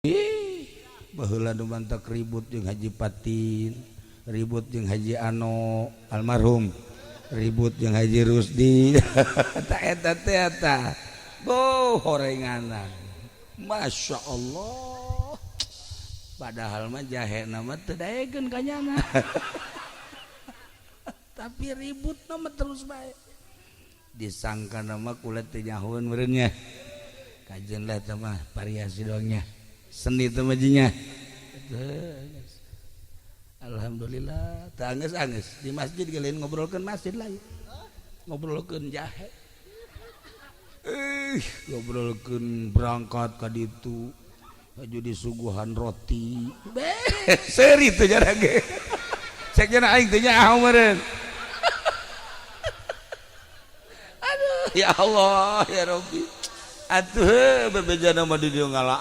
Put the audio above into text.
Ih, baheula nu mantak ribut jeung Haji Patin, ribut jeung Haji Ano almarhum, ribut jeung Haji Rusdi. Ta eta teh eta. Boh, horenganan. Masya Allah. Padahal mah jahe nama teu daekeun ka nyana. Tapi ribut nama terus bae. Disangka nama kulit teu nyahoeun meureun nya. Kajeun lah teh mah variasi doangnya. Seni teh mah nya. Alhamdulillah, teu anggeus-anggeus di masjid ge lain ngobrolkeun masjid lain. Ngobrolkeun jahe. Ngobrolkeun berangkat ka ditu. Aju disuguhan roti. Beh, seuri teh jarang ge. Cek cenah aing teh nyaho meureun. Aduh, ya Allah, ya Rabbi. Atuh bebeja nama di dieu ngala